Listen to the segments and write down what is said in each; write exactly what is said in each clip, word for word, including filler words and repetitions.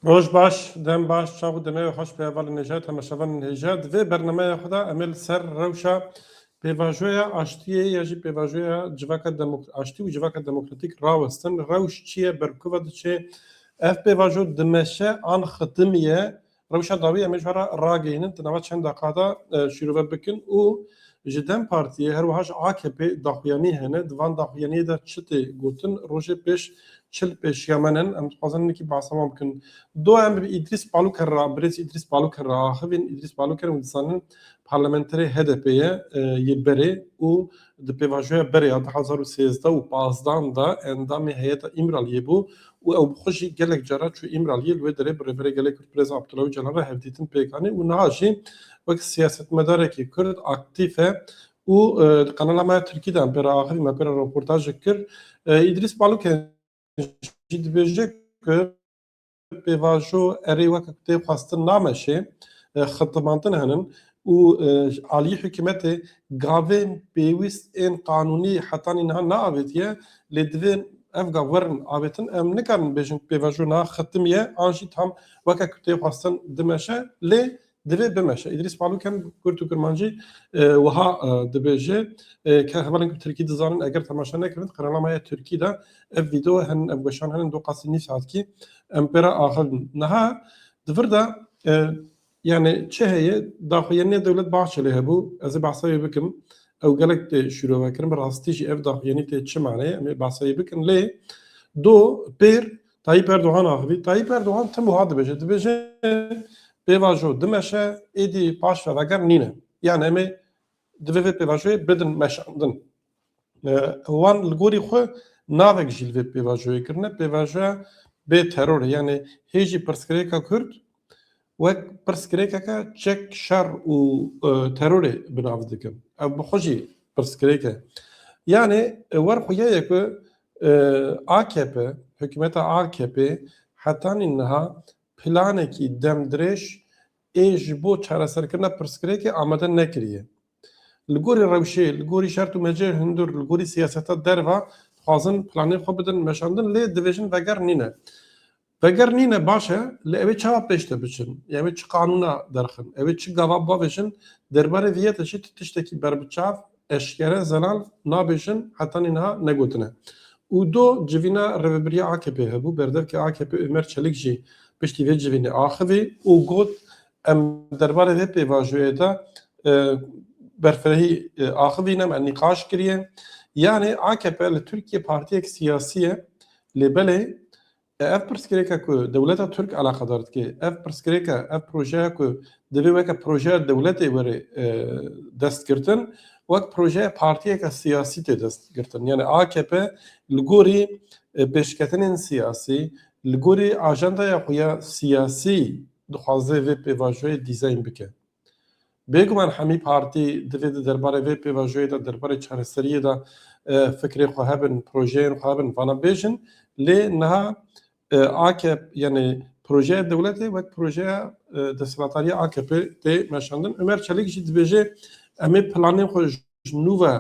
Roj baş, dem baş, çav û demê wê xweş bi hevalên hêja, temaşevanên hêja. Di vê bernameya xwe de em ê li ser rewşa pêvajoya aştiyê ya jî pêvajoya civaka demok-, aştî û civaka demokratîk rawestin. Rewş çi ye, ber bi ku ve diçe? Ev pêvajo dimeşe an xitimiye? Rewşa dawî em ê ji we re ragihînin, di nava çend deqa de, e, şîrove bikin û ji DEM Partiyê, her wiha ji AKPê daxuyanî hene. Di van daxuyaniyê de çi tê gotin? Rojê pêş çi li pêşiya me ne? Em dixwazin hinekî behsa wan bikin. Do em bi Îdrîs Balûker re, birêz Îdrîs Balûker re axivîn. Îdrîs Balûker, hûn dizanin, parlamenterê HDPê ye, e, yê berê û di pêvajoya berê ya du hezar û sêzdeh û pazdan de endamê heyeta Îmraliyê bû û ew bi xwe jî gelek cara çû Îmraliyê, li wê derê bi Rêberê Gelê Kurd Birêz Abdullah Ocalan re hevdîtin pêk anî û niha jî wek siyasetmedarekî Kurd aktîf e û, e, di kanala me ya Tirkî de em pê re axivî, me pê re roportajek kir. E, Îdrîs Balûken jî dibêje ku pêvajo erê weke ku tê xwestin nameşe, e, xitimantin henin û, e, aliyê hikûmetê gavên pêwîst ên qanûnî hetanî niha neavêtiye, lê divê ev gav werin avêtin. Em nikarin bêjin ku pêvajo niha xitimiye an jî tam weke ku tê xwestin dimeşe, lê divê bimeşe. Îdrîs Balûken kurt û kurmancî, e, wiha, e, dibêje, e, ke hevalên ku Tirkî dizanin, eger temaşe nekirin, di kanala me ya Tirkî de ev vîdeo henin, ev weşan henin, do qasî nîv saetkî em pê re axivin. Niha di vir de, e, yani çi heye? Daxuyaniya Dewlet Bahçelî hebû, ez ê behsa wê bikim. Ew gelek tê şîrove kirin, bi rastî jî ev daxuyanî tê çi maneyê? Em ê behsa wê bikin. Lê do pêr Tayyip Erdogan axivî. Tayyip Erdogan tim wiha dibêje. Dibêje, pêvajo dimeşe, êdî paş ve veger nîne. Yani em ê divê vê pêvajoyê bidin meşandin. E, wan li gorî xwe navek jî li vê pêvajoyê kirine, pêvajoya bê terorê. Yani hê jî pirsgirêka Kurd wek pirsgirêkeke çek, şer û, e, terorê bi nav dikin. Ev bi xwe jî pirsgirêk e. Yani, e, wer xuya ye ku, e, AKP, hikûmeta AKP hetanî niha planekî demdirêj ê ji bo çareserkirina pirsgirêkê amade nekiriye. Li gorî rewşê, li gorî şert û mecê hundir, li gorî siyaseta derva dixwazin planê xwe bidin meşandin, lê dibêjin veger nîne. Veger nîne, baş e, lê ew ê çawa pêş de biçin? Ya ew ê çi qanûna derxin? Ew ê çi gava bavêjin? Derbarê vê yê de jî tu tiştekî berbiçav, eşkere, zelal nabêjin, hetanî niha negotine. Û do civîna rêvebiriya AKP hebû, berdevkê AKP Ömer Çelik jî piştî vê civînê axivî û got, em derbarê vê pêvajoyê de, e, berfirehî, e, axivî ne, me nîqaş kiriye. Yani AKP li Tirkiye partiyek siyasî ye, lê belê, e, ev pirsgirêka ku dewleta Tirk eleqedar dike, ev pirsgirêka, ev projeya ku divê weke projeya dewletê were, e, destgirtin, wek projeya partiyeke siyasî tê destgirtin. Yani AKP li gorî, e, pêşketinên siyasî, li gorî ajandaya xwe ya siyasî dixwaze vê pêvajoyê dîzayn bike. Bêguman hemî partî divê di derbarê vê pêvajoyê de, derbarê çareseriyê de, e, fikrê xwe hebin, projeyên xwe hebin, vana bêjin. Lê niha, e, AKP, yani projeya dewletê wek projeya, e, desthilatdariya AKP tê meşandin. Ömer Çelik jî dibêje, em ê planên xwe ji nû ve,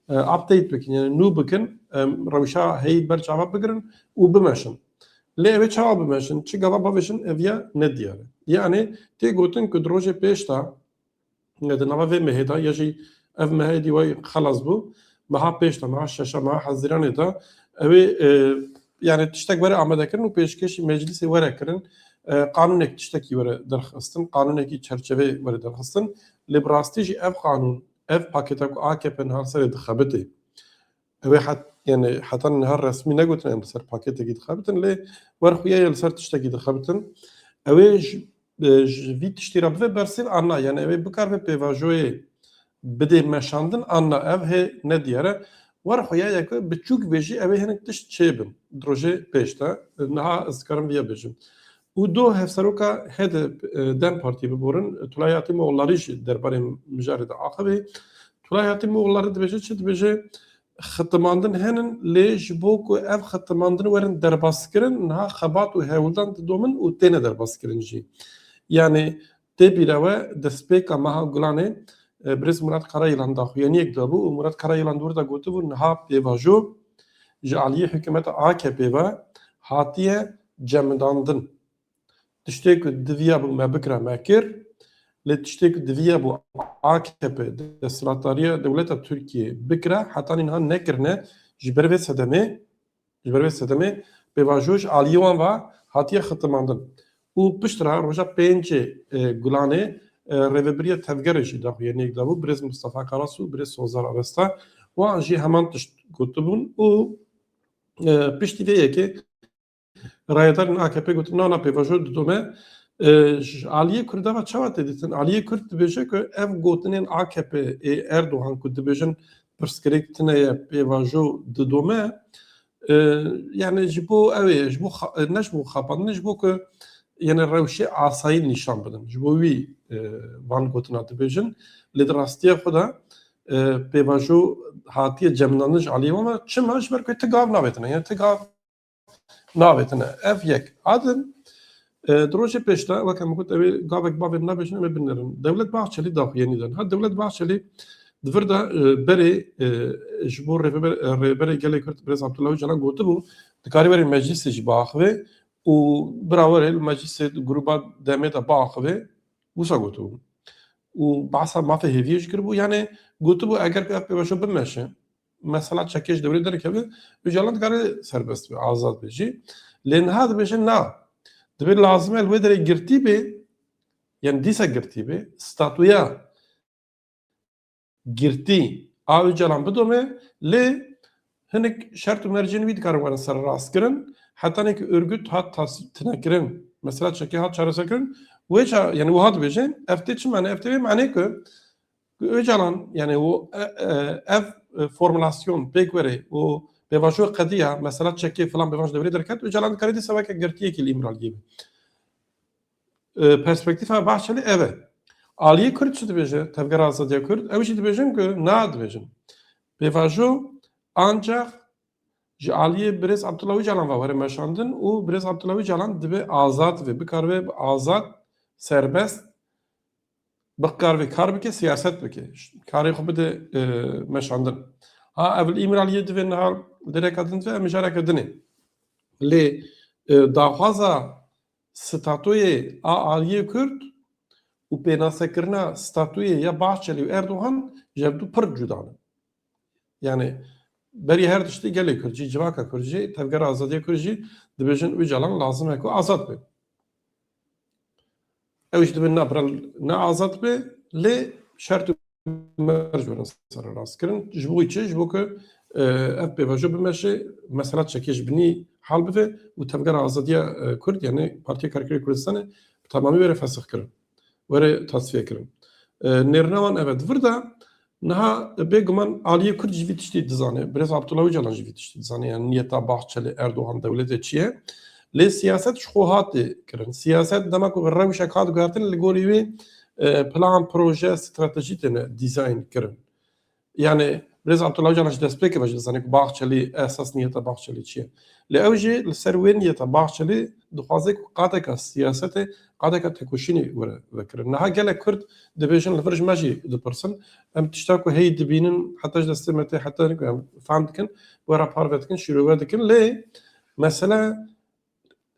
e, update bikin, yani nû bikin, em rewşa heyî ber çava bigirin û bimeşin. Lê ew ê çawa bimeşin, çi gava bavêjin, ev ya nediyar e. Yani tê gotin ku di rojê pêş de, e, di nava vê mehê de, ya jî ev mehê dî way xelas bû, meha pêş de, meha şeşa, meha hezîranê de, ew ê, e, yani tiştek were amadekirin û pêşkêşî meclisê were kirin, e, qanûnek tiştekî were derxistin, qanûnekî çerçeveyê were derxistin. Lê bi rastî jî ev qanûn, ev paketa ku AKP niha serê dixebitê, ew ê het-, yani heta niha resmî negotine em li ser paketekî dixebitin, lê wer xuya ye li ser tiştekî dixebitin. Ew ê ji, e, ji vî tiştî re bibe bersîv an na, yani ew ê bikar vê pêvajoyê bidê meşandin an na, ev hê nediyar e. Wer xuya ye ku biçûk bê jî ew ê hinek tişt çêbin di rojê pêş de. Niha ez dikarim viya bêjim. Û do hevseroka HDP, e, DEM Partiyê biborin, Tulay Hatîmoğulları jî derbarê mijarê de axivî. Tulay Hatîmoğulları dibêje çi? Dibêje, xitimandin henin, lê ji bo ku ev xitimandin werin derbaskirin, niha xebat û hewldan didomin û têne derbaskirin jî. Yani tê bîra we destpêka meha Gulanê, e, birêz Murat Karayilan daxuyaniyek dabû û Murat Karayilan di wir de gotibû, niha pêvajo ji aliyê hikûmeta AKP ve hatiye cemidandin. Tiştê ku diviyabû me bikira me kir, lê tiştê ku diviyabû A K P desthilatdariya dewleta Tirkiyê bikira, hetanî niha nekirine. Ji ber vê sedemê, ji ber vê sedemê pêvajo ji aliyê wan ve hatiye xitimandin. Û piştre roja pêncê, e, Gulanê, e, rêvebiriya tevgerê jî daxuyaniyek dabû, birêz Mustafa Karasu, birêz Sozar Avesta, wan jî heman tişt gotibûn û, e, piştî vê yekê rayedarên A K P gotin, na, na, pêvajo didome. E, ji aliyê Kurda ve çawa tê dîtin? Aliyê Kurd dibêje ku ev gotinên A K P ê Erdogan ku dibêjin pirsgirêk tune ye, pêvajo didome. E, yani ji bo ew ê, ji bo xa-, ne ji bo xapandinê, ji bo ku yani rewşê asayî nîşan bidin. Ji bo wî, e, van gotina dibêjin. Lê di rastiya xwe de, e, pêvajo hatiye cemidandin ji aliyê wan ve. Çima? Ji ber ku ti gav navêtine. Yani ti gav navêtine. Ev yek. A din, e, di rojê pêş de, weke min got, ew ê gavek bavê nabêjin, em ê binêrin. Dewlet Bahçelî daxuyanî dan. Ha, Dewlet Bahçelî di vir de, e, berê, e, ji bo rêveber-, e, rêberê gelê Kurd, Birêz Abdullah Ocalan gotibû, dikarî were meclisê jî biaxivê û bira were li meclisê gruba demê de biaxivê, wisa gotibû. Û behsa mafê hêviyê jî kiribû, yani gotibû, eger ku ev pêvajo bimeşe, mesela çekê ji dewrê derkeve, Ocalan dikare serbest be, azad be jî. Lê niha dibêje na. Dibê lazim e li wê derê girtî be, yani dîsa girtî be, statuya girtî a Ocalan bidome, lê hinek şert û mercên wî dikarin werin serrast kirin. Hetanê ku örgüt hat tas-, tine kirin, mesela çekê hat çareser kirin, wê ça-, yani wiha dibêje, ev tê çi mane? Ev tê vê manê ku Ocalan, yani o, e, e, ev, e, formulasyon pêk were, o pêvajo qediya, mesela çekê filan pêvajo dewrê derket, Ocalan dikare dîsa weke girtiyekî li Îmraliyê be. E, perspektîfa Bahçelî ev e. Aliyê Kurd çi dibêje? Tevgera Azadiya Kurd, ew jî dibêjin ku na dibêjin. Pêvajo ancak ji aliyê Birêz Abdullah Ocalan ve were meşandin û Birêz Abdullah Ocalan dibe azad ve, bikaribe bi azad, serbest, bikaribe kar bike, siyaset bike. Karê xwe bide, e, meşandin. Ha, ev li Îmraliyê divê niha dereka din ve, em mijareke dinê. Lê, e, daxwaza statuyê a aliyê Kurd û pênasekirina statuyê ya Bahçelî û Erdogan ji hevdu pir cuda ne. Yani berî her tiştî gelê Kurd jî, civaka Kurd jî, Tevgera Azadiya Kurd jî dibêjin Ocalan lazim e ku azad be. Ew jî dibin na, bira ne azad be, lê şert û merc werin sererast kirin. Ji bo çi? Ji bo ku, e, ev pêvajo bimeşe, mesela çekê ji binî hal bive û Tevgera Azadiya, e, Kurd, yani Partiya Karkerê Kurdistanê bi temamî were fesix kirin, were tasfiye kirin. E, nêrina wan ev e. Di vir de niha bêguman aliyê Kurd jî vî tiştî dizane, Birêz Abdullah Ocalan jî vî tiştî dizane, yani niyeta Bahçeli, Erdogan, dewletê çi ye? Lê siyaset ji xwe hate kirin. Siyaset dema ku rewşek hat guhertin, li gorî wê, e, plan, proje, stratejî têne dîzayn kirin. Yani Birêz Abdullah Ocalan ji destpêkê ve jî dizane ku Bahçelî, esas niyeta Bahçelî çi ye. Lê ew jî li ser wê niyeta Bahçelî dixwaze ku qadeka siyasetê, qadeka tekoşînê were vekirin. Niha gelek Kurd dibêjin, li vir ji me jî dipirsin. Em tişta ku heyî dibînin, heta ji destê me tê, heta ku em fehm dikin, were parve dikin, şîrove dikin. Lê mesele,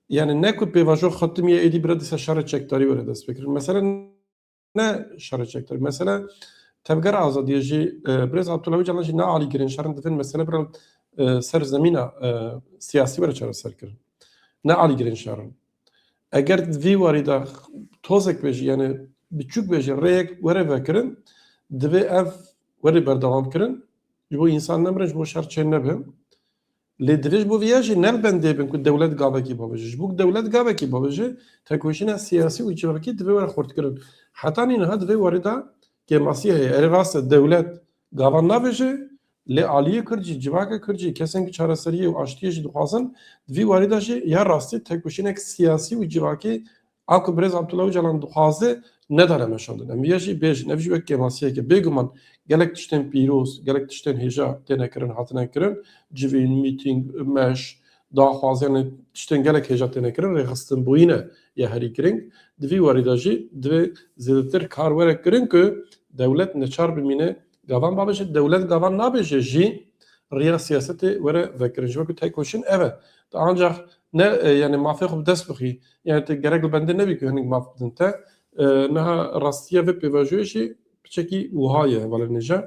yani ne ku pêvajo xetimiye, êdî bira dîsa şerê çekdarî were dest pê kirin. Mesele ne şerê çekdarî. Mesele Tevgera Azadiye jî, e, Birêz Abdullah Ocalan jî ne alîgirên şerin divên mesele bira, e, ser zemîna, e, siyasî were çareser kirin. Ne alîgirên şerin. Eger di vî warî de tozek be jî, yani biçûk be jî, rêyek were vekirin, divê ev were berdewam kirin. Ji bo însan nemirin, ji bo şer çê nebe. Lê divê ji bo vê ya jî ne li bendê bin ku dewlet gavekî bavêje. Ji bo ku dewlet gavekî bavêje, tekoşîna siyasî û civakî divê were xurtkirin. Heta nîniha di vê warî de kêmasî heye. Erê rast e, dewlet gavan navêje, lê aliyê Kurd jî, civaka Kurd jî, kesên ku çareseriyê û aştiyê jî dixwazin, di vî warî de jî ya rastî tekoşînek siyasî û civakî a ku Birêz Abdullah Ocalan dixwaze, nedane meşandin. Em vêya jî bêjin, ev jî wek kêmasiyeke. Bêguman gelek tiştên pîroz, gelek tiştên hêja têne kirin, hatine kirin. Civîn, mîtîng, meş, daxwaz, yani tiştên gelek hêja têne kirin, rêxistinbûyî ne ya herî girîng. Di vî warî de jî divê zêdetir kar were kirin ku dewlet neçar bimîne gavan bavêje. Dewlet gavan nabêje jî, riya siyasetê were vekirin. Ji bo ku tekoşîn ev e. Tu ancak ne, e, yani mafê xwe bi dest bixî. Yani te gerek li bendê nebî ku hinek maf bidin te. E, niha rastiya vê pêvajoyê jî piçekî wiha ye, hevalên hêja.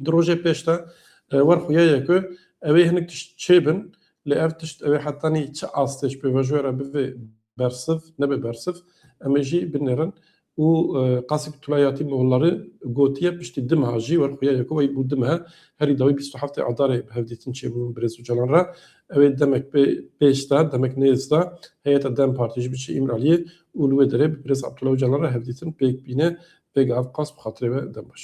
Di rojê pêş de, e, wer xuya ye ku ew ê hinek tişt çêbin, lê ev tişt ew ê hetanî çi astê ji pêvajoyê re bivê bersiv, nebe bersiv, em ê jî binêrin. Û, e, qasî ku Tulayatî Moğolları gotiye piştî du meha jî wer xuya ye ku wey bû du mehe, herî dawî bîst û heftê Adarê bi hevdîtin çêbûn Birêz Ocalan re. Ew ê demek pê-, pêş de, demek nêz de heyeta DEM Partî jî biçe Îmraliyê û li wê derê bi Birêz Abdullah Ocalan re hevdîtin pêk bîne. Pêk ev qas bi xatirê we dem baş.